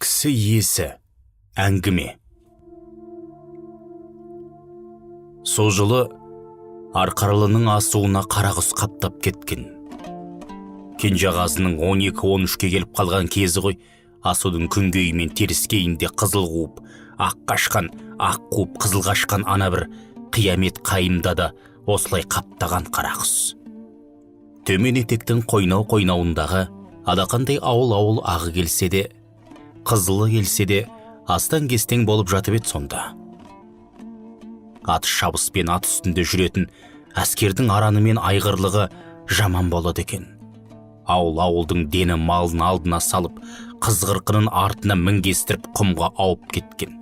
Кісі иесі. Әңгіме. Сол жылы Арқарлының асуына қарақұс қаптап кеткен. Кенжеғазының 12-13-ке келіп қалған кезі ғой, асудың күнгейі мен теріскейінде қызыл қуып, ақ қашқан, ақ қуып, қызыл қашқан ана бір қиямет қайымда да осылай қаптаған қарақұс. Төмен етектің қойнау-қойнауындағы алақандай ауыл-ауыл ағы келсе де, қызылы келсе де, астан-кестең болып жатып еді сонда. Ат шабыспен ат үстінде жүретін әскердің араны мен айғырлығы жаман болады екен. Ауыл-ауылдың дені малын алдына салып, қыз-қырқынын артына мінгестіріп құмға ауып кеткен.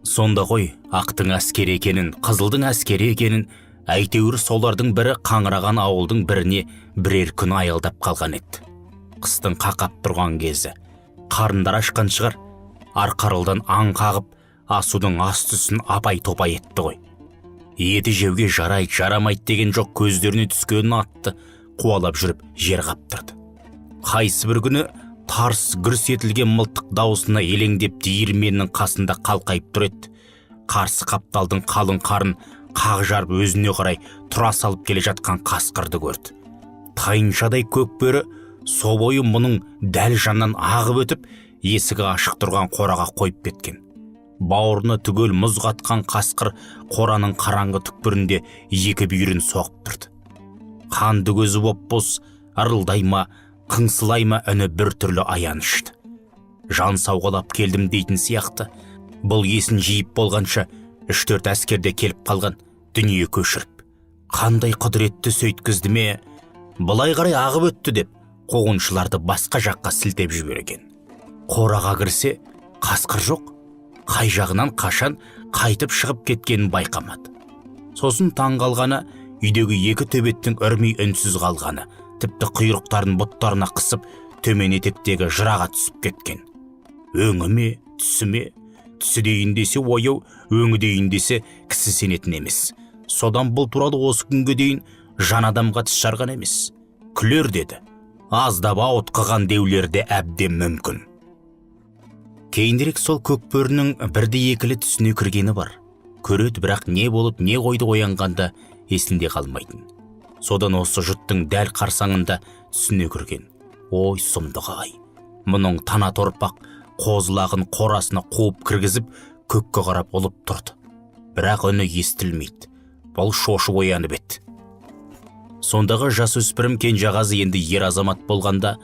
Сонда ғой ақтың әскері екенін, қызылдың әскері екенін, әйтеуір солардың бірі қаңыраған ауылдың біріне бірер күн аялдап қалған еді. Қыстың қақап тұрған кезі, қарындар ашқан шығар, Арқарылдан аң қағып, асудың асты үстін апай-топай етті ғой. Еті жеуге жарайды, жарамайды деген жоқ, көздеріне түскенін атты, қуалап жүріп жер қаптырды. Қайсы бір күні тарс гүрс етілген мылтық дауысына елеңдеп диірменнің қасында қалқайып тұр еді. Қарсы қапталдың қалың қарын қақ жарып өзіне қарай тұра салып келе жатқан қасқырды көрді. Тайыншадай көк бөрі со бойы мұның дәл жанынан ағып өтіп, есігі ашық тұрған қораға қойып кеткен. Бауырына түгел мұз қатқан қасқыр қораның қараңғы түкпірінде екі бүйірін соғып тұрды. Қанды көзі боп-боз, ырылдай ма, қыңсылай ма, үні бір түрлі аянышты. Жан сауғалап келдім дейтін сияқты. Бұл есін жиып болғанша 3-4 әскер де келіп қалған, дүние көшіріп. Қандай құдіретті сөйткізді ме, былай қарай ағып өтті деп қуғыншыларды басқа жаққа сілтеп жіберген. Қораға кірсе, қасқыр жоқ. Қай жағынан қашан қайтып шығып кеткенін байқамады. Сосын таң қалғаны, үйдегі екі төбеттің үрмей үнсіз қалғаны, тіпті құйрықтарын бұттарына қысып, төмен етектегі жыраға түсіп кеткен. Өңі ме, түсі ме, түсі дейін десе ояу, өңі дейін десе кісі сенетін емес. Содан бұл туралы осы күнге дейін жан адамға тіс жарған емес. Күлер деді. Аздап ауытқыған деулер де әбден мүмкін. Кейінірек сол көкбөрінің бірді екілі түсіне кіргені бар. Көреді, бірақ не болып, не қойды оянғанда есінде қалмайтын. Содан осы жұттың дәл қарсаңында түсіне кірген. Ой, сұмдық-ай! Мұның тана торпақ қозылағын қорасына қуып кіргізіп, көкке қарап ұлып тұрды. Бірақ үні естілмейді. Бұл шошып оянып еді. Сондағы жасөспірім Кенжеғазы енді ер азамат болғанда,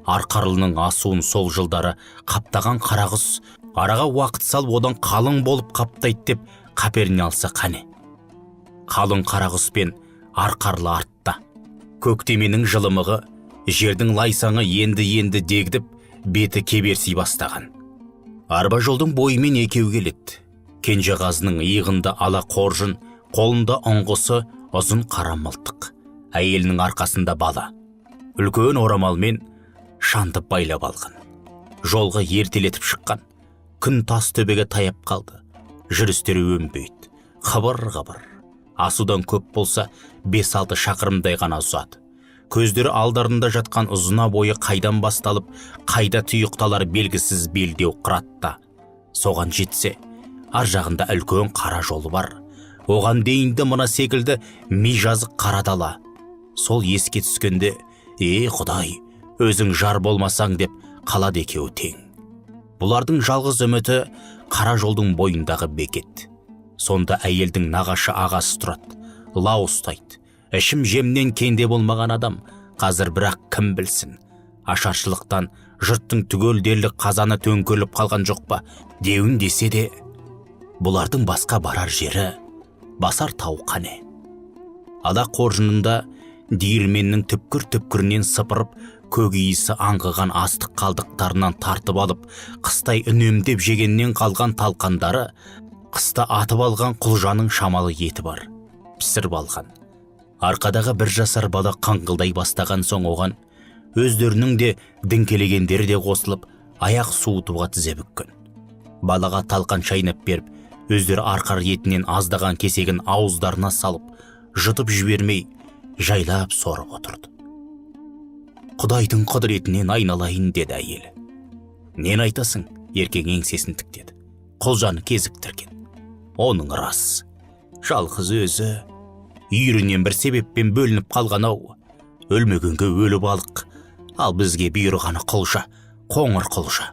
Арқарлының асуын сол жылдары қаптаған қарақұс араға уақыт салып одан қалың болып қаптайды деп қаперіне алса қане. Қалың қарақұс пен Арқарлы артта. Көктеменің жылымығы, жердің лайсаңы енді-енді дегдіп, беті кеберси бастаған. Арба жолдың бойымен екеу келеді. Кенжеғазының иығында ала қоржын, қолында ұңғысы ұзын қара мылтық. Әйелінің арқасында бала. Үлкен орамалмен шантып байлап алған. Жолға ертелетіп шыққан. Күн тас төбеге таяп қалды. Жүрістері өнбейді. Қыбыр-қыбыр. Асудан көп болса 5-6 шақырымдай ғана ұзады. Көздері алдарында жатқан ұзына бойы қайдан басталып, қайда тұйықталар белгісіз белдеу қыратта. Соған жетсе, ар жағында үлкен қара жолы бар. Оған дейінді мына секілді ми жазық қара дала. Сол еске түскенде, «Е, Құдай, өзің жар болмасаң» деп қалады екеуі тең. Бұлардың жалғыз үміті қара жолдың бойындағы бекет. Сонда әйелдің нағашы ағасы тұрады, лау ұстайды. Ішім жемнен кенде болмаған адам, қазір бірақ кім білсін. Ашаршылықтан жұрттың түгел дерлік қазаны төңкеріліп қалған жоқ па, деуін десе де, бұлардың басқа барар жері, басар тауы қане. Ала қоржынында диірменнің түпкір-түпкірінен сыпырып, көк иісі аңқыған астық қалдықтарынан тартып алып, қыстай үнемдеп жегеннен қалған талқандары, қыста атып алған құлжаның шамалы еті бар, пісіріп алған. Арқадағы бір жасар бала қаңғылдай бастаған соң оған өздерінің де діңкелегендері де қосылып, аяқ суытуға тізе бүккен. Балаға талқан шайнап беріп, өздері арқар етінен аздаған кесегін ауыздарына салып, жұтып жібермей, жайлап сорып отырды. Құдайдың құдіретінен айналайын, деді әйелі. Нені айтасың? Еркек еңсесін тіктеді. Құлжаны кезіктірген. Оның рас. Жалғыз өзі үйірінен бір себеппен бөлініп қалған ау. Өлмегенге өлі балық, ал бізге бұйырғаны құлжа, қоңыр құлжа.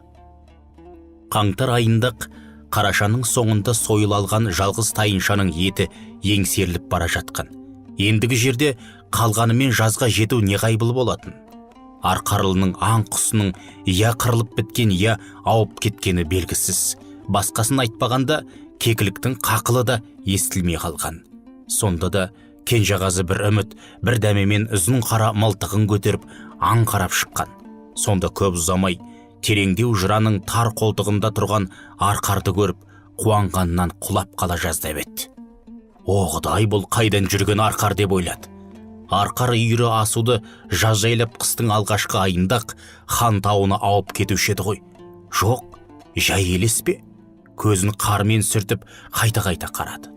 Қаңтар айындақ қарашаның соңында сойыл алған жалғыз тайыншаның еті еңсеріліп бара жатқан. Ендігі жерде қалғанымен жазға жету неғайбыл болатын. Арқарлының аң құсының я қырылып біткен, я ауып кеткені белгісіз. Басқасын айтпағанда, кекіліктің қақылы да естілмей қалған. Сонда да Кенжеғазы бір үміт, бір дәмемен ұзын қара мылтығын көтеріп аң қарап шыққан. Сонда көп ұзамай тереңдеу жыраның тар қолтығында тұрған арқарды көріп, қуанғаннан құлап қала жаздап еді. О, Құдай, бұл қайдан жүрген арқар деп ойлады. Арқар үйірі асуды жаз жайлап қыстың алғашқы айында-ақ хан тауына ауып кетуші еді ғой. Жоқ, жай елес пе? Көзін қармен сүртіп қайта-қайта қарады.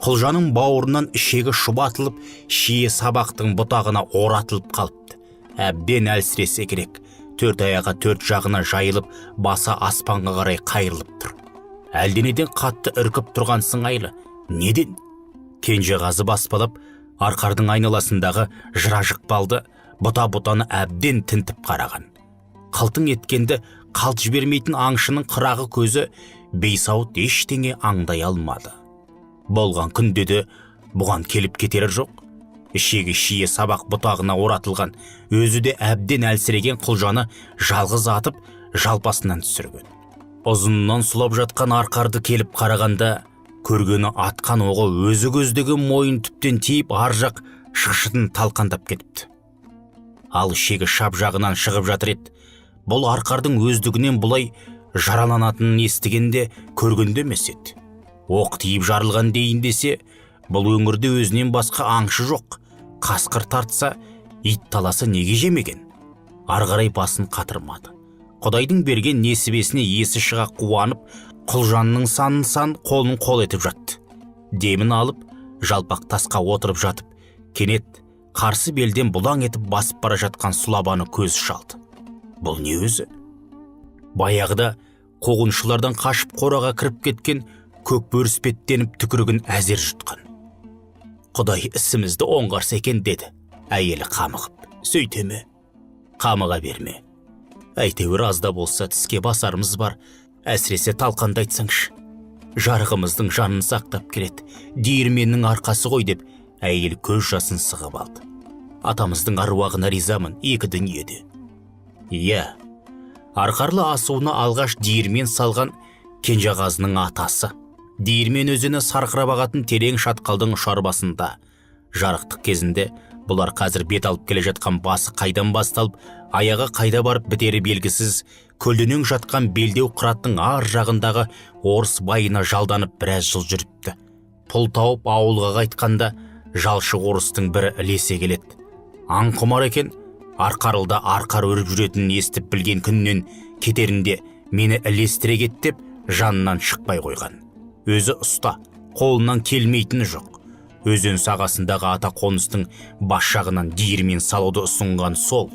Құлжаның бауырынан ішегі шұбатылып, шие сабақтың бұтағына оратылып қалыпты. Әбден әлсіресе керек. Төрт аяғы төрт жағына жайылып, басы аспанға қарай қайырылып тұр. Әлденеден қатты үркіп тұрған сыңайлы. Неден? Кенжеғазы баспалап, арқардың айналасындағы жыра-жықпалды бұта-бұтаны әбден тінтіп қараған. Қылтың еткенді қалт жібермейтін аңшының қырағы көзі бейсауыт ештеңе аңдай алмады. Болған күнде де бұған келіп кетері жоқ. Ішегі шие сабақ бұтағына оратылған, өзі де әбден әлсіреген құлжаны жалғыз атып, жалпасынан түсірген. Ұзыннан сұлап жатқан арқарды келіп қарағанда, көргені атқан оғы өзі көздеген мойын түптен тиіп, ар жақ шықшытын талқандап кетіпті. Ал ішегі шап жағынан шығып жатыр еді. Бұл арқардың өздігінен бұлай жараланатынын естігенде, көргенде емес еді. Оқ тиіп жарылған дейін десе, бұл өңірде өзінен басқа аңшы жоқ. Қасқыр тартса, ит таласа неге жемеген? Ары қарай басын қатырмады. Құдайдың берген несібесіне есі шыға қуанып, құлжанның санын сан, қолын қол етіп жатты. Демін алып, жалпақ тасқа отырып жатып, кенет қарсы белден бұлаң етіп басып бара жатқан сұлабаны көзі шалды. Бұл не өзі? Баяғыда қуғыншылардан қашып қораға кіріп кеткен көк бөріспеттеніп түкірігін әзер жұтқан. Құдай ісімізді оңғарса екен, деді әйелі қамығып. Сөйте ме? Қамыға берме. Әйтеуір аз да болса тіске басарымыз бар. Әсіресе талқанды айтсаңшы. Жарығымыздың жанын сақтап келеді. Диірменнің арқасы ғой, деп әйел көз жасын сығып алды. Атамыздың аруағына ризамын екі дүниеде. Иә, арқарлы асуына алғаш диірмен салған Кенжеғазының атасы. Диірмен өзені сарқырап ағатын терең шатқалдың ұшар басында. Жарықтық кезінде бұлар қазір бет алып келе жатқан басы қайдан басталып, аяғы қайда барып бітері белгісіз, көлденең жатқан белдеу қыраттың ар жағындағы орыс байына жалданып біраз жыл жүріпті. Пұл тауып ауылға қайтқанда жалшы орыстың бірі ілесе келеді. Аң құмар екен, арқарылда арқар өріп жүретінін естіп білген күннен кетерінде мені ілестіре кет деп жанынан шықпай қойған. Өзі ұста, қолынан келмейтіні жоқ. Өзен сағасындағы ата қоныстың бас жағынан диірмен салуды ұсынған сол.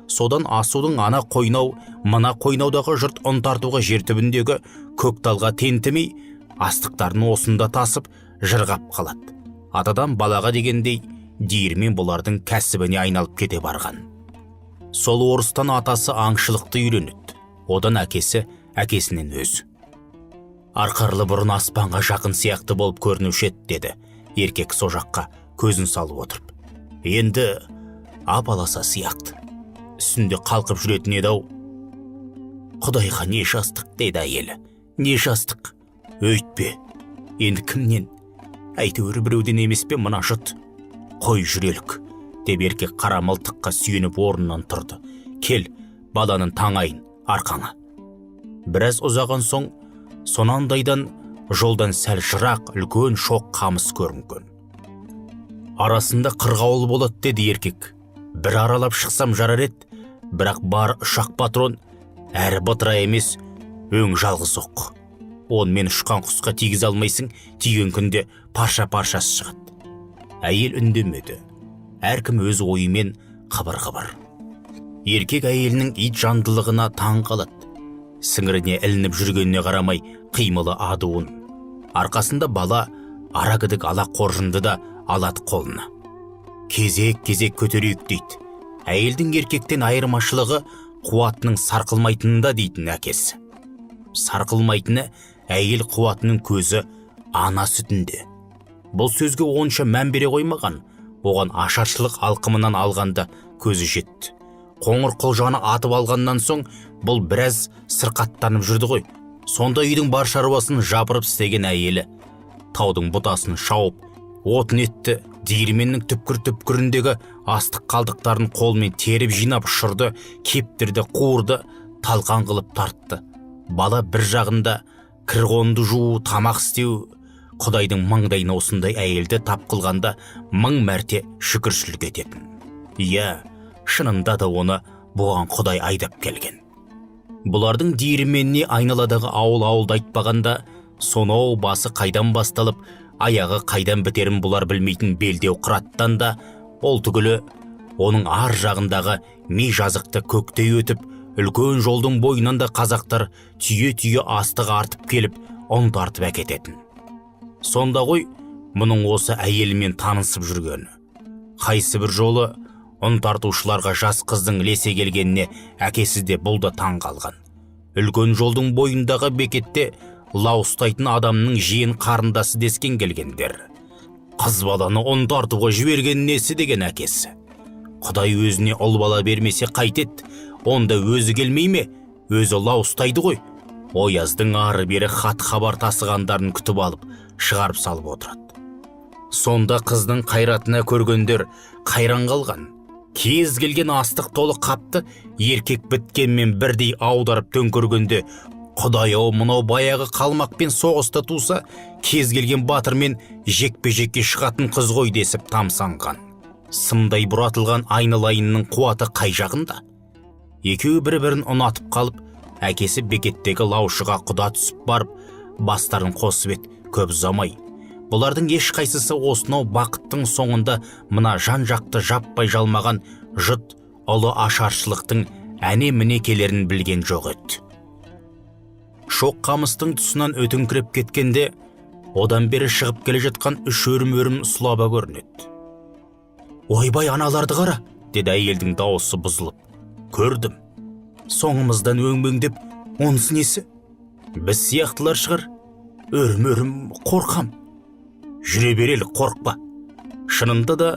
Содан асудың ана қойнау, мына қойнаудағы жұрт ұн тартуға жер түбіндегі көкталға тентімей, астықтарын осында тасып, жырғап қалады. Атадан балаға дегендей, диірмен бұлардың кәсібіне айналып кете барған. Сол орыстан атасы аңшылықты үйренеді. Одан әкесі, әкесінен өзі. Арқарлы бұрын аспанға жақын сияқты болып көрінуші еді, деді еркек со жаққа көзін салып отырып. Енді ап-аласа сияқты. Үстінде қалқып жүретін еді-ау. Құдайға не жаздық, деді әйелі. Не жаздық? Өйтпе. Енді кімнен? Әйтеуір біреуден емес пе мына жұт? Қой жүрелік, деп еркек қара мылтыққа сүйеніп орнынан тұрды. Кел, баланың таңайын арқаңа. Біраз ұзаған соң, сонандайдан жолдан сәл жырақ үлкен шоқ қамыс көрінген. Арасында қырғауыл болады, деді еркек. Бір аралап шықсам жарар еді, бірақ бар ұшақ патрон, әрі бытыра емес, өң жалғыз оқ. Онымен ұшқан құсқа тигізе алмайсың, тиген күнде парша-паршасы шығады. Әйел үндемеді. Әркім өз ойымен қыбыр-қыбыр. Еркек әйелінің ит жандылығына таң қалады. Сіңіріне ілініп жүргеніне қарамай қимылы адуын. Арқасында бала аракідік ала қоржынды да алады қолына. Кезек-кезек көтерейік дейді. Әйелдің еркектен айырмашылығы қуатының сарқылмайтынында дейтін әкесі. Сарқылмайтыны әйел қуатының көзі ана сүтінде. Бұл сөзге онша мән бере қоймаған, оған ашаршылық алқымынан алғанда көзі жетті. Қоңыр құлжаны атып алғаннан соң бұл біраз сырқаттанып жүрді ғой. Сонда үйдің бар шаруасын жапырып істеген әйелі. Таудың бұтасын шауып, отын етті, диірменнің түпкір-түпкіріндегі астық қалдықтарын қолмен теріп жинап ұшырды, кептірді, қуырды, талқан қылып тартты. Бала бір жағында кір-қонды жуу, тамақ істеу. Құдайдың маңдайына осындай әйелді тап қылғанда мың мәрте шүкіршілік ететін. Иә, шынында да оны бұған Құдай айдап келген. Бұлардың диірменіне айналадағы ауыл-ауылды айтпағанда, сонау басы қайдан басталып, аяғы қайдан бітерін бұлар білмейтін белдеу қыраттан да, ол түгілі оның ар жағындағы ми жазықты көктей өтіп, үлкен жолдың бойынан да қазақтар түйе-түйе астық артып келіп, ұн тартып әкететін. Сонда ғой мұның осы әйелімен танысып жүргені. Қайсы бір жолы ұн тартушыларға жас қыздың ілесе келгеніне әкесі де бұл да таң қалған. Үлкен жолдың бойындағы бекетте лау ұстайтын адамның жиен қарындасы дескен келгендер. Қыз баланы ұн тартуға жіберген несі деген әкесі. Құдай өзіне ұл бала бермесе қайтеді, онда өзі келмей ме, өзі лау ұстайды ғой. Ояздың ары-бері хат хабар тасығандарын күтіп алып, шығарып салып отырады. Сонда қыздың қайратына көргендер қайран қалған. Кез келген астық толы қапты еркек біткенмен бірдей аударып төңкергенде, Құдай-ау, мынау баяғы қалмақпен соғыста туса, кез келген батырмен жекпе-жекке шығатын қыз ғой десіп тамсанған. Сымдай бұратылған айналайынның қуаты қай жағында? Екеуі бір-бірін ұнатып қалып, әкесі бекеттегі лаушыға құда түсіп барып, бастарын қосып еді көп ұзамай. Бұлардың ешқайсысы осынау бақыттың соңында мына жан-жақты жаппай жалмаған жұт ұлы ашаршылықтың әне-міне келерін білген жоқ еді. Шоқ қамыстың тұсынан өтіңкіреп кеткенде, одан бері шығып келе жатқан үш өрім-өрім сұлаба көрінеді. «Ойбай, аналарды қара!» деді әйелдің дауысы бұзылып. «Көрдім. Соңымыздан өңмеңдеп, онысы несі? Біз сияқтылар шығар. Өрім-өрім қорқам. Жүре берелік, қорықпа». Шынында да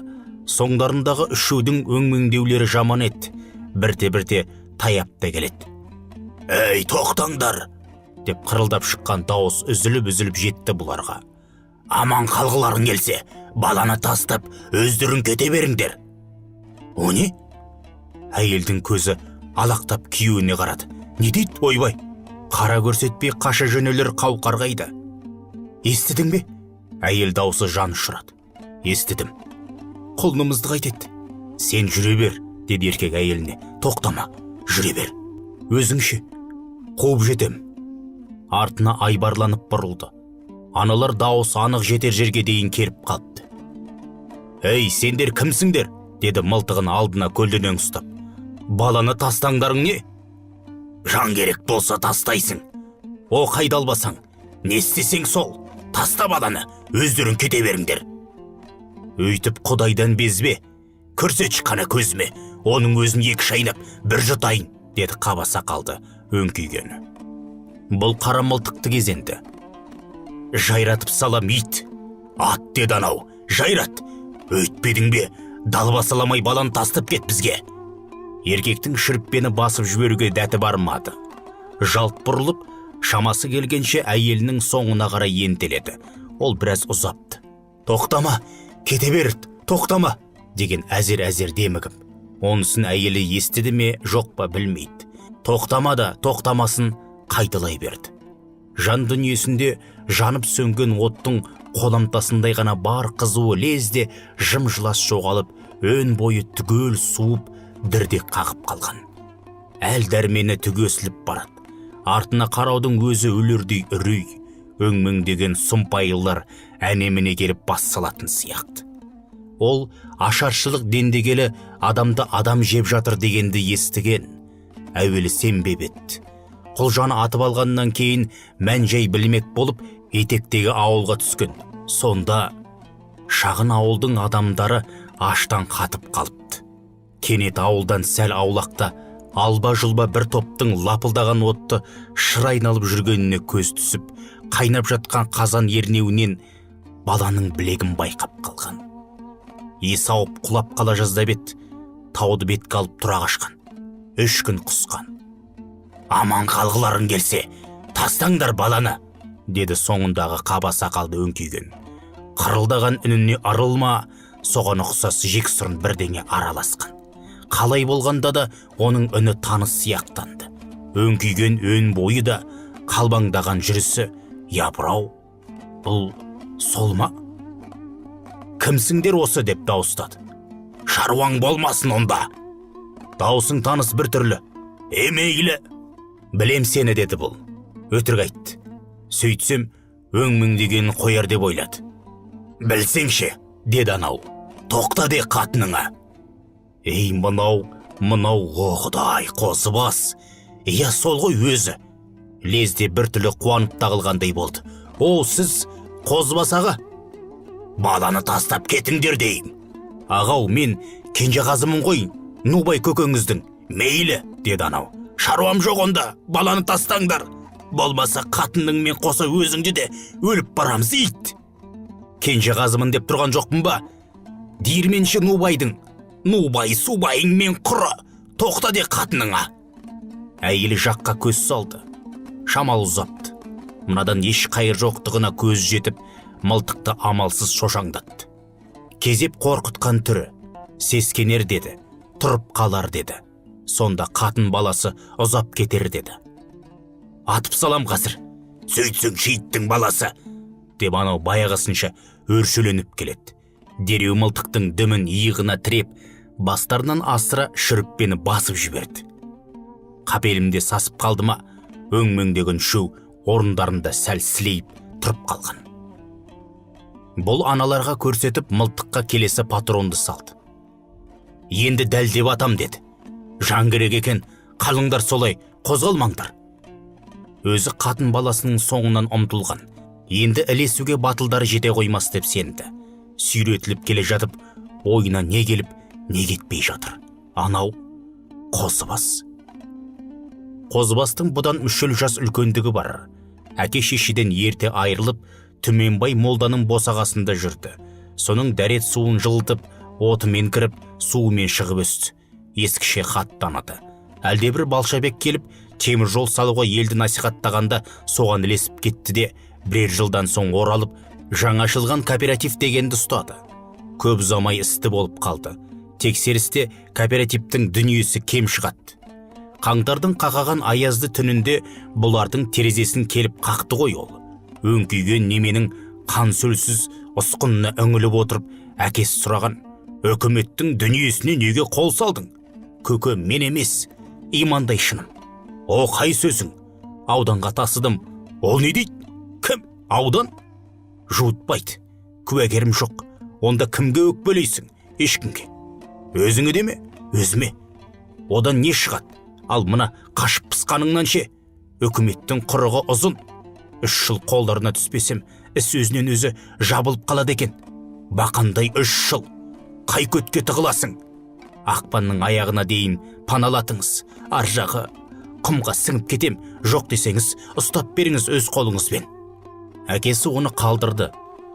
соңдарындағы үшеудің өңмеңдеулері жаман еді. Бірте-бірте таяп та келеді. «Әй, тоқтаңдар!» деп қырылдап шыққан дауыс үзіліп-үзіліп жетті бұларға. «Аман қалғыларың келсе, баланы тастап, өздерің кете беріңдер». «О не?» Әйелдің көзі алақтап күйеуіне қарады. «Не дейді, ойбай?» Қара көрсетпей қаша жөнелер қауқар қайда? «Естідің бе?» Әйел даусы жан ұшырады. «Естідім. Құлынымызды қайтеді?» «Сен жүре бер», деді еркек әйеліне. «Тоқтама, жүре бер. Өзің ше? Қуып жетем». Артына айбарланып бұрылды. Аналар дауысы анық жетер жерге дейін келіп қалыпты. «Ей, сендер кімсіңдер?» деді мылтығын алдына көлденең ұстап. «Баланы тастаңдарың не? Жан керек болса тастайсың. О, қайда албасаң, не істесең сол. Таста баланы, өздерің кете беріңдер. Өйтіп Құдайдан безбе. Көрсетші қана көзіме, оның өзін екі шайнап, бір жұтайын», деді қаба сақалды өңкүйгені. Бұл қара мылтықты кезенді. «Жайратып салам, ит. Ат деді анау, жайрат. Өйтпедің бе, далбасаламай баланы тастап кет бізге». Еркектің шүріппені басып жіберуге дәті бармады. Жалт бұрылып, шамасы келгенше әйелінің соңына қарай ентеледі. Ол біраз ұзапты. «Тоқтама, кете бер, тоқтама», деген әзер-әзер демігіп. Онысын әйелі естіді ме, жоқ па білмейді. Тоқтама да, тоқтамасын қайталай берді. Жан дүниесінде жанып сөнген оттың қоламтасындай ғана бар қызуы лезде жым-жылас жоғалып, өн бойы түгел суып, дірдек қағып қалған. Әл дәрмені түгесіліп барады. Артына қараудың өзі өлердей үрей. Өңмеңдеген сұмпайылар әне-міне келіп бас салатын сияқты. Ол ашаршылық дендегелі адамды адам жеп жатыр дегенді естіген. Әуелі сенбеп еді. Құлжаны атып алғаннан кейін мән-жай білмек болып етектегі ауылға түскен. Сонда шағын ауылдың адамдары аштан қатып қалыпты. Кенет ауылдан сәл аулақта алба-жұлба бір топтың лапылдаған отты шыр айналып жүргеніне көз түсіп, қайнап жатқан қазан ернеуінен баланың білегін байқап қалған. Есі ауып құлап қала жаздап еді, тауды бетке алып тұра қашқан. 3 күн құсқан. Аман қалғыларың келсе, тастаңдар баланы, деді соңындағы қаба сақалды өңкиген. Қырылдаған үніне ырылма, соған ұқсас жексұрын бірдеңе араласқан. Қалай болғанда да оның үні таныс сияқтанды. Өңкиген өн бойы да, қалбаңдаған жүрісі, япырау, бұл сол ма? Кімсіңдер осы, деп дауыстады. Шаруаң болмасын онда. Даусың таныс бір түрлі. Емейлі. Білем сені, деді бұл. Өтірік айтты. Сөйтсем, өңмеңдегенін қояр деп ойлады. Білсеңше, деді анау. Тоқта де қатыныңа. Ей, мынау, мынау, о құдай, Қозыбас. Иә, сол ғой өзі. Лезде бір түрлі қуанып та қалғандай болды. О, сіз Қозыбас аға? Баланы тастап кетіңдер деймін. Ағау, мен Кенжеғазымын ғой, Нубай көкеңіздің. Мейлі, деді анау. Шаруам жоқ онда, баланы тастаңдар. Болмаса қатыныңмен қоса өзіңді де өліп барамыз, ит. Кенжеғазымын деп тұрған жоқпын ба? Диірменші Нубайдың. Нубай субайыңмен құры. Тоқта де қатыныңа. Әйелі жаққа көз салды. Шамал ұзапты. Мынадан еш қайыр жоқтығына көз жетіп, мылтықты амалсыз шошаңдатты. Кезеп қорқытқан түрі. Сескенер деді, тұрып қалар деді. Сонда қатын баласы ұзап кетер деді. Атып салам қазір. Сөйтсең шиттің баласы, деп анау баяғысынша өршеленіп келеді. Дереу мылтықтың дүмін иығына тіреп, бастарынан асыра шүріппені басып жіберді. Қапелімде сасып қалды ма, өңмеңдеген үшеу орындарында сәл сілейіп тұрып қалған. Бұл аналарға көрсетіп, мылтыққа келесі патронды салды. Енді дәлдеп атам, деді. Жан керек екен, қалыңдар солай, қозғалмаңдар. Өзі қатын баласының соңынан ұмтылған. Енді ілесуге батылдары жете қоймас деп сенді. Сүйретіліп келе жатып, ойына не келіп, не кетпей жатыр. Анау Қозыбас. Қозыбастың бұдан 3 жас үлкендігі бар. Әке шешеден ерте айырылып, Түменбай молданың босағасында жүрді. Соның дәрет суын жылытып, отымен кіріп, суымен шығып өсті. Ескіше хат таныды. Әлдебір балшабек келіп, темір жол салуға елді насихаттағанда соған ілесіп кетті де, бірер жылдан соң оралып, жаңа ашылған кооператив дегенді ұстады. Көп ұзамай істі болып қалды. Тексерісте кооперативтің дүниесі кем шығады. Қаңтардың қақаған аязды түнінде бұлардың терезесін келіп қақты ғой ол. Өңкиген неменің қан сөлсіз ұсқынына үңіліп отырып, әкесі сұраған: «Үкіметтің дүниесіне неге қол салдың?» Көке, мен емес, имандай шыным. О, қай сөзің? Ауданға тасыдым. Ол не дейді? Кім? Аудан? Жуытпайды. Куәгерім жоқ. Онда кімге өкпелейсің? Ешкімге. Өзіңе деме? Өзіме. Одан не шығады? Ал мына қашып пысқаныңнан ше? Үкіметтің құрығы ұзын. 3 жыл қолдарына түспесем, іс өзінен өзі жабылып қалады екен. Бақандай 3 жыл. Қай көтке тығыласың? Ақпанның аяғына дейін паналатыңыз. Ар жағы құмға сіңіп кетем, жоқ десеңіз, ұстап беріңіз өз қолыңызбен. Әкесі оны қалдырды.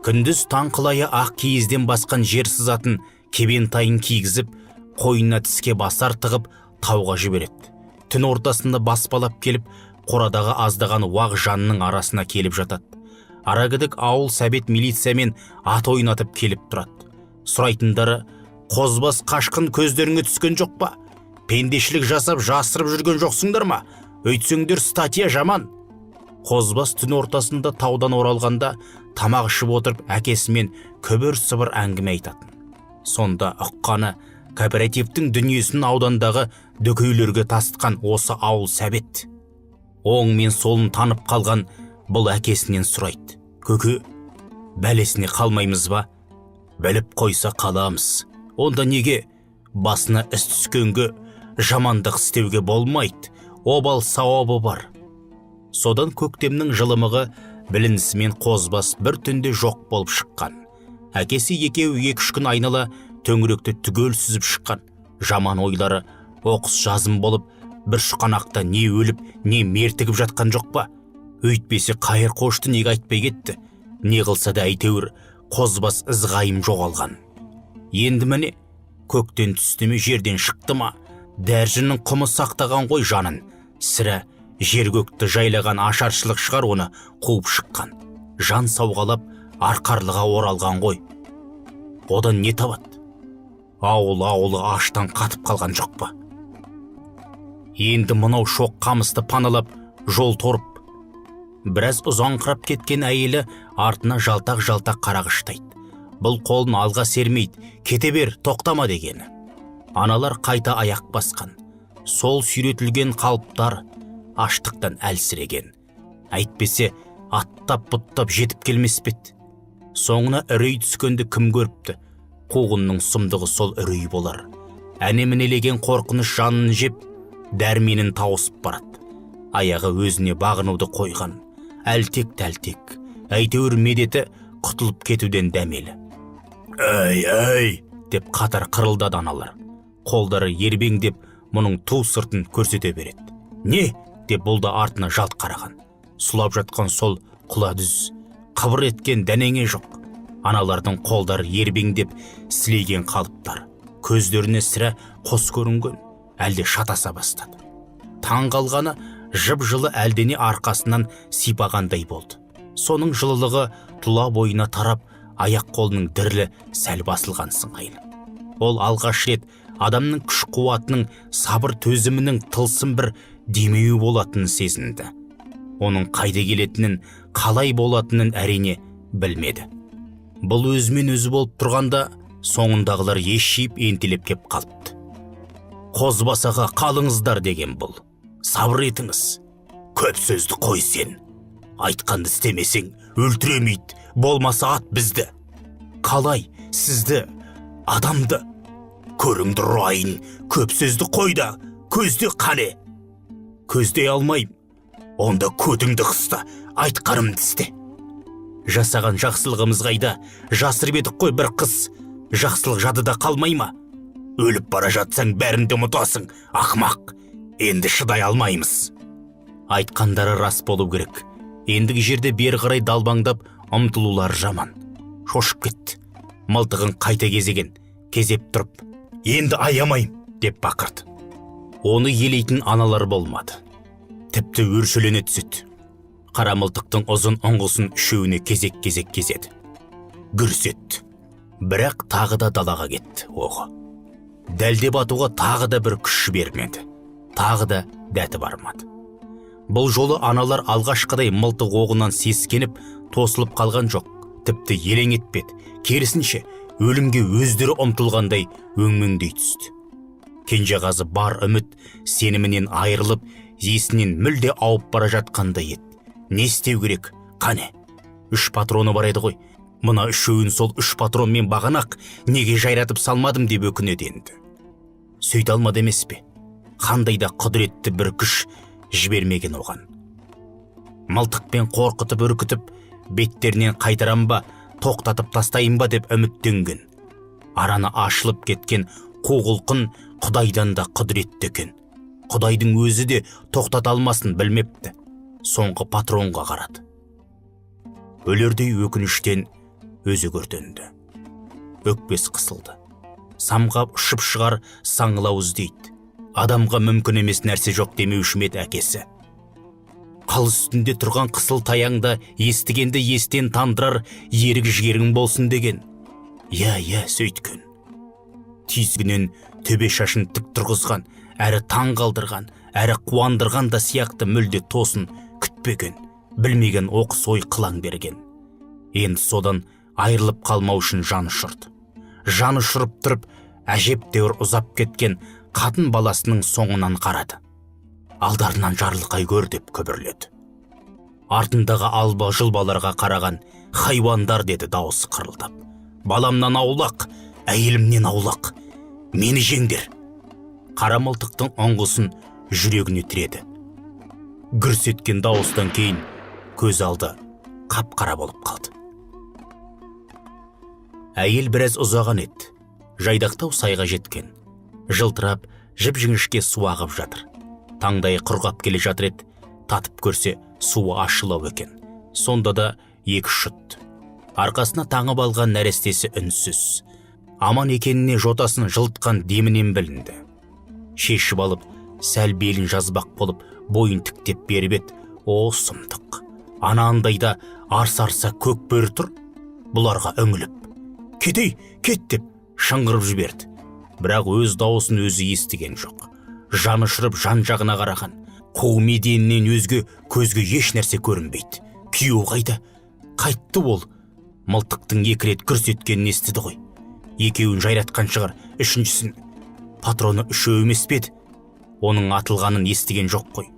Күндіз таң қылая ақ киізден басқан жер сызатын кебентайын кигізіп, қойнына тіске басар тығып тауға жібереді. Түн ортасында баспалап келіп, қорадағы аздаған уақ жанның арасына келіп жатады. Арагідік ауыл сәбет милициямен ат ойнатып келіп тұрады. Сұрайтындары: Қозбас қашқын көздеріңе түскен жоқ па? Пендешілік жасап жасырып жүрген жоқсыңдар ма? Өйтсеңдер статья жаман. Қозбас түн ортасында таудан оралғанда тамақ ішіп отырып әкесімен күбір-сыбыр әңгіме айтатын. Сонда ұққаны кооперативтің дүниесін аудандағы дөкейлерге тасытқан осы ауыл сәбет. Оң мен солын танып қалған бұл әкесінен сұрайды: «Көке, бәлесіне қалмаймыз ба?» Біліп қойса қаламыз. Онда неге басына іс түскенге жамандық істеуге болмайды? Обал сауабы бар. Содан көктемнің жылымығы білінісімен Қозбас бір түнде жоқ болып шыққан. Әкесі екеуі 2-3 күн айнала төңіректі түгел сүзіп шыққан. Жаман ойлары оқыс жазым болып, бір шұқанақта не өліп, не мертігіп жатқан жоқ па? Өйтпесе қайыр қошты неге айтпай кетті? Не қылса да әйтеуір Қозбас ізғайым жоғалған. Енді міне, көктен түсті ме, жерден шықты ма, Дәржіннің құмы сақтаған ғой жанын. Сірә, жер көкті жайлаған ашаршылық шығар оны қуып шыққан. Жан сауғалап арқарлыға оралған ғой. Одан не табады? Ауыл-ауылы аштан қатып қалған жоқ па? Енді мынау шоқ қамысты паналап жол торып, біраз ұзаңқырап кеткен әйелі артына жалтақ-жалтақ қарағыштайды. Бұл қолын алға сермейді, кете бер, тоқтама дегені. Аналар қайта аяқ басқан. Сол сүйретілген қалыптар аштықтан әлсіреген. Әйтпесе аттап бұттап жетіп келмес пе еді? Соңына үрей түскенді кім көріпті? Қуғынның сұмдығы сол үрей болар. Әне-мінелеген қорқыныш жанын жеп, дәрменін тауысып барады. Аяғы өзіне бағынуды қойған. Әлтек-тәлтек, әйтеуір медеті құтылып кетуден дәмелі. «Әй, әй!» деп қатар қырылдады аналар. Қолдары ербеңдеп, мұның ту сыртын көрсете береді. «Не?» деп бұл да артына жалт қараған. Сұлап жатқан сол құла дүз, қыбыр еткен дәнеңе жоқ. Аналардың қолдары ербеңдеп, сілейген қалыптар. Көздеріне сірә қос көрінген, әлде шатаса бастады. Таң қалғаны жып-жылы әлдене арқасынан сипағандай болды. Соның жылылығы тұла бойына тарап, аяқ қолының дірілі сәл басылған сыңайлы. Ол алғаш рет адамның күш қуатының, сабыр төзімінің тылсым бір демеуі болатынын сезінді. Оның қайда келетінін, қалай болатынын әрине білмеді. Бұл өзімен өзі болып тұрғанда соңындағылар ес жиып ентелеп кеп қалыпты. «Қозбас аға, қалыңыздар» деген бұл. «Сабыр етіңіз. Көп сөзді қой сен. Айтқанды істемесең, өлтіремейді, болмаса ат бізді». «Қалай, сізді, адамды? Көріңді ұрайын, көп сөзді қой да, көзде қане». «Көздей алмаймын». «Онда көтіңді қыста, айтқанымды істе». «Жасаған жақсылығымыз қайда? Жасырып едік қой бір қыз. Жақсылық жадыда қалмай ма? Өліп бара жатсаң бәрін де ұмытасың, ақымақ. Енді шыдай алмаймыз». Айтқандары рас болу керек. Ендігі жерде бері қарай далбаңдап ұмтылулары жаман. Шошып кетті. Мылтығын қайта кезеген, кезеп тұрып, «Енді аямайым» деп бақырды. Оны елейтін аналар болмады. Тіпті өршелене түседі. Қара мылтықтың ұзын ұңғысын үшеуіне кезек-кезек кезеді. Гүрс етті. Бірақ тағы да далаға кетті оғы. Дәлдеп атуға тағы да бір күш жібермеді. Тағы да дәті бармады. Бұл жолы аналар алғашқыдай мылтық оғынан сескеніп, тосылып қалған жоқ. Тіпті елең етпеді. Керісінше, өлімге өздері ұмтылғандай өңмеңдей түсті. Кенжеғазы бар үміт сенімінен айырылып, есінен мүлде ауып бара жатқандай еді. Не істеу керек? Қане? 3 патроны бар еді ғой. Мына үшеуін сол 3 патронмен бағанақ неге жайратып салмадым деп өкінеді енді. Сөйте алмады емес пе? Қандай да құдіретті бір күш жібермеген оған. Мылтықпен қорқытып үркітіп, беттерінен қайтарам ба, тоқтатып тастайын ба деп үміттенген. Араны ашылып кеткен қу құлқын Құдайдан да құдіретті екен. Құдайдың өзі де тоқтата алмасын білмепті. Соңғы патронға қарады. Өлердей өкініштен өзі өртенді. Өкпес қысылды. Самғап ұшып шығар саңылау іздейді. Адамға мүмкін емес нәрсе жоқ демеуші ме еді әкесі. Қал үстінде тұрған қысыл таяңда естігенді естен тандырар ерік жігерің болсын деген. Иә, иә, сөйткен. Түйсігінен төбе шашын тік тұрғызған, әрі таң қалдырған, әрі қуандырған да сияқты мүлде тосын күтпеген, білмеген оқыс ой қылаң берген. Енді содан айырылып қалмау үшін жан ұшырды. Жан ұшырып тұрып, әжептәуір ұзап кеткен қатын баласының соңынан қарады. Алдарынан жарылқай көр деп күбірледі. Артындағы алба жұлбаларға қараған хайуандар деді дауысы қырылдап. Баламнан аулақ, әйелімнен аулақ, мені жеңдер. Қара мылтықтың ұңғысын жүрегіне тіреді. Гүрс еткен дауыстан кейін көз алды қап-қара болып қалды. Әйел біраз ұзаған еді. Жайдақтау сайға жеткен. Жылтырап, жіп-жіңішке су ағып жатыр. Таңдайы құрғап келе жатыр еді, татып көрсе, суы ащылау екен. Сонда да екі жұтты. Арқасына таңып алған нәрестесі үнсіз. Аман екеніне жотасын жылытқан демінен білінді. Шешіп алып, сәл белін жазбақ болып, бойын тіктеп беріп еді. О, сұмдық! Анандайда арса-арса көк бөрі тұр, бұларға үңіліп. Кетей, кет деп шыңғырып жіберді. Бірақ өз дауысын өзі естіген жоқ. Жан ұшырып жан жағына қараған. Қу меденінен өзге көзге еш нәрсе көрінбейді. Күйеуі қайда? Қайтты ол. Мылтықтың екі рет гүрс еткенін естіді ғой. Екеуін жайратқан шығар, үшіншісін. Патроны үшеу емес пе еді? Оның атылғанын естіген жоқ қой.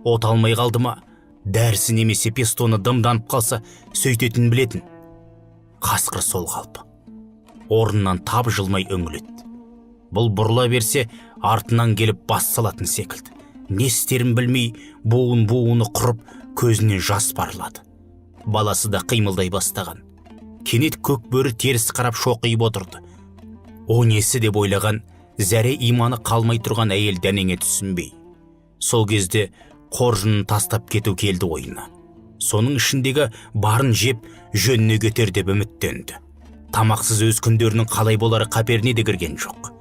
От алмай қалды ма? Дәрісі немесе пестоны дымданып қалса, сөйтетінін білетін. Қасқыр сол қалпы. Орнынан тап жылмай үңіледі. Бұл бұрыла берсе, артынан келіп бас салатын секілді. Не істерін білмей, буын-буыны құрып, көзінен жас парлады. Баласы да қимылдай бастаған. Кенет көк бөрі теріс қарап шоқиып отырды. О несі деп ойлаған, зәре иманы қалмай тұрған әйел дәнеңе түсінбей. Сол кезде қоржынын тастап кету келді ойына. Соның ішіндегі барын жеп, жөніне кетер деп үміттенді. Тамақсыз өз күндерінің қалай болары қаперіне де кірген жоқ.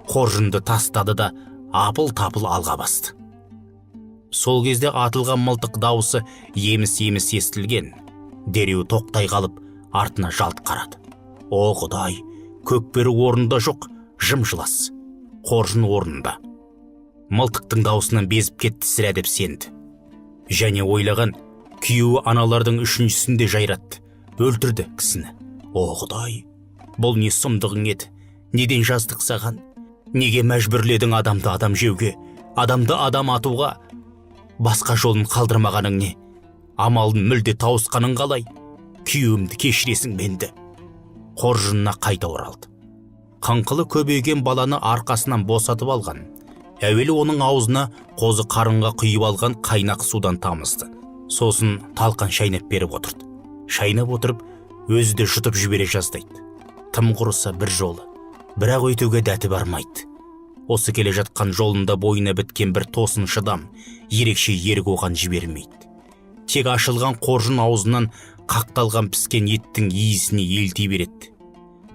Қоржынды тастады да апыл-тапыл алға басты. Сол кезде атылған мылтық дауысы еміс-еміс естілген. Дереу тоқтай қалып, артына жалт қарады. О, Құдай, көк бөрі орнында жоқ, жым-жылас. Қоржын орнында. Мылтықтың дауысынан безіп кетті сірә деп сенді. Және ойлаған, күйеуі аналардың үшіншісін де жайратты, өлтірді кісіні. О, Құдай, бұл не сұмдығың еді? Неден жаздық саған? Неге мәжбүрледің адамды адам жеуге, адамды адам атуға? Басқа жолын қалдырмағаның не? Амалын мүлде тауысқаның қалай? Күйеуімді кешіресің менді. Қоржынына қайта оралды. Қыңқылы көбейген баланы арқасынан босатып алған. Әуелі оның аузына қозы қарынға құйып алған қайнақ судан тамызды. Сосын талқан шайнап беріп отырды. Шайнап отырып, өзі де жұтып жібере жаздайды. Тым құрыса бір жолы. Бірақ өйтуге дәті бармайды. Осы келе жатқан жолында бойына біткен бір тосын шыдам, ерекше ерік оған жібермейді. Тек ашылған қоржын аузынан қақталған піскен еттің иісіне елти береді.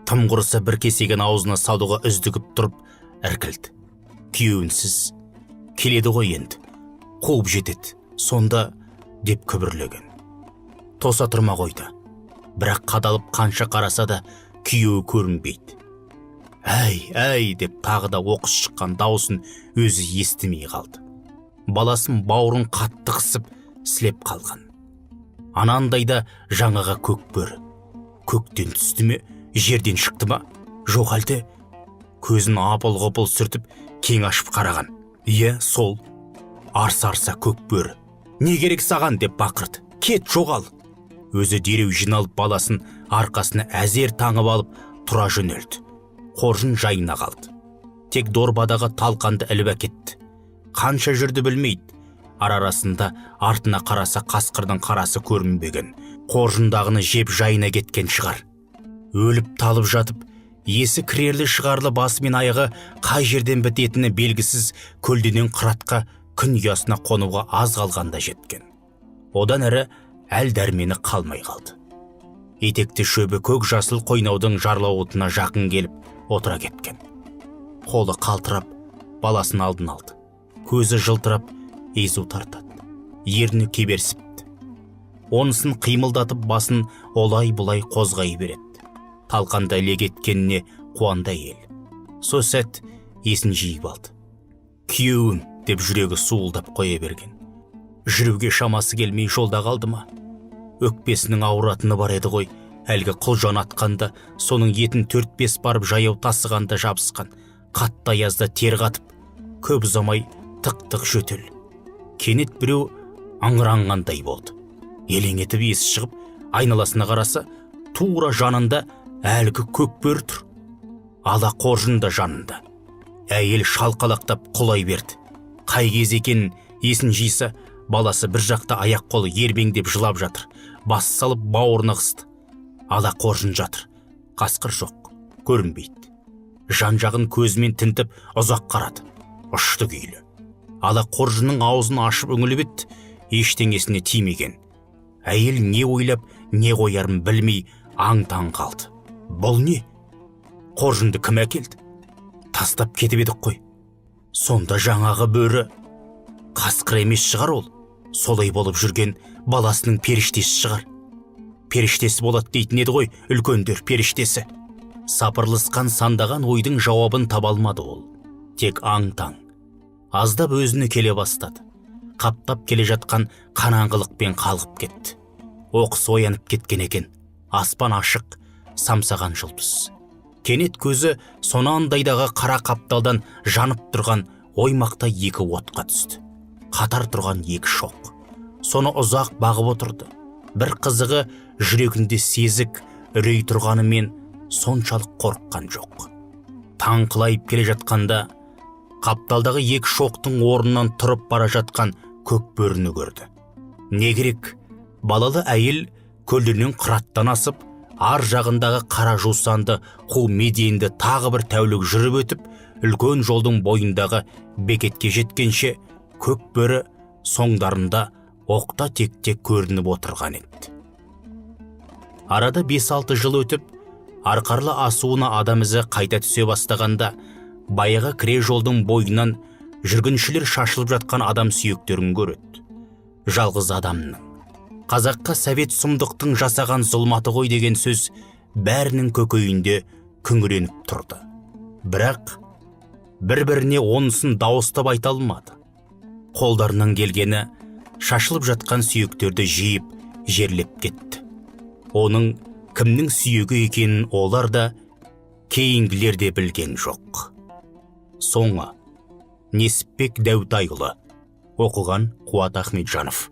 Тым құрыса бір кесегін аузына салуға үздігіп тұрып іркілді. Күйеуінсіз келеді ғой енді, қуып жетеді, сонда деп күбірлеген. Тоса тұрма қойды. Бірақ қадалып қанша қараса да күйеуі көрінбейді. Әй, әй деп тағы да оқыс шыққан дауысын өзі естімей қалды. Баласын бауырын қатты қысып сілеп қалған. Анандайда жаңаға көк бөрі. Көктен түсті ме, жерден шықты ма? Жоқ әлде көзін апыл-ғұпыл сүртіп, кең ашып қараған. Иә, сол. Арса-арса көк бөрі. Не керек саған деп бақырды. Кет, жоғал. Өзі дереу жиналып баласын арқасына әзер таңып алып тұра жөнелді. Қоржын жайына қалды. Тек дорбадағы талқанды іліп әкетті. Қанша жүрді білмейді. Ар-арасында артына қараса қасқырдың қарасы көрінбеген. Қоржындағыны жеп жайына кеткен шығар. Өліп талып жатып, есі кірерлі шығарлы басы мен аяғы қай жерден бітетіні белгісіз көлденең қыратқа күн ұясына қонуға аз қалғанда жеткен. Одан әрі әл дәрмені қалмай қалды. Етекті шөбі көк жасыл қойнаудың жарлауытына жақын келіп отыра кеткен. Қолы қалтырап, баласын алдын алды. Көзі жылтырап, езу тартады. Ерні кеберсіпті. Онысын қимылдатып басын олай-бұлай қозғай береді. Талқанда іле кеткеніне қуанды әйел. Со сәт есін жиып алды. Күйеуім деп жүрегі суылдап қоя берген. Жүруге шамасы келмей жолда қалды ма? Өкпесінің ауыратыны бар еді ғой. Әлгі құлжан атқанда, соның етін 4-5 барып жаяу тасығанда жабысқан. Қатты аязда тер қатып, көп ұзамай тық-тық жөтел. Кенет біреу аңыранғандай болды. Елең етіп есі шығып, айналасына қараса, тура жанында әлгі көк бөрі тұр. Ала қоржын да жанында. Әйел шалқалақтап құлай берді. Қай кез екенін есін жиса, Баласы бір жақта аяқ қолы ербеңдеп жылап жатыр. Бас салып бауырына қысты. Ала қоржын жатыр. Қасқыр жоқ, көрінбейді. Жан жағын көзімен тінтіп ұзақ қарады. Ұшты күйлі. Ала қоржынның аузын ашып үңіліп еді, ештеңесіне тимеген. Әйел не ойлап, не қоярын білмей аң-таң қалды. Бұл не? Қоржынды кім әкелді? Тастап кетіп едік қой. Сонда жаңағы бөрі қасқыр емес шығар ол. Солай болып жүрген баласының періштесі шығар. Періштесі болады дейтін еді ғой үлкендер, періштесі. Сапырылысқан сандаған ойдың жауабын таба алмады ол. Тек аң-таң. Аздап өзіне келе бастады. Қаптап келе жатқан қараңғылықпен қалғып кетті. Оқыс оянып кеткен екен. Аспан ашық, самсаған жұлдыз. Кенет көзі сонандайдағы қара қапталдан жанып тұрған оймақта екі отқа түсті. Қатар тұрған екі шоқ. Соны ұзақ бағып отырды. Бір қызығы, жүрегінде сезік, үрей тұрғанымен соншалық қорыққан жоқ. Таң қылайып келе жатқанда қапталдағы екі шоқтың орнынан тұрып бара жатқан көк бөріні көрді. Не керек, балалы әйел көлденең қыраттан асып, ар жағындағы қара жусанды қу меденді тағы бір тәулік жүріп өтіп, үлкен жолдың бойындағы бекетке жеткенше көк бөрі соңдарында оқта-текте көрініп отырған еді. Арада 5-6 жыл өтіп, Арқарлы асуына адам ізі қайта түсе бастағанда, баяғы кіре жолдың бойынан жүргіншілер шашылып жатқан адам сүйектерін көреді. Жалғыз адамның. Қазаққа совет сұмдықтың жасаған зұлматы ғой деген сөз бәрінің көкейінде күңіреніп тұрды. Бірақ бір-біріне онысын дауыстап айта алмады. Қолдарынан келгені шашылып жатқан сүйектерді жиып, жерлеп кетті. Оның кімнің сүйегі екенін олар да, кейінгілер де білген жоқ. Соңы. Несіпбек Дәутайұлы. Оқыған Қуат Ахметжанов.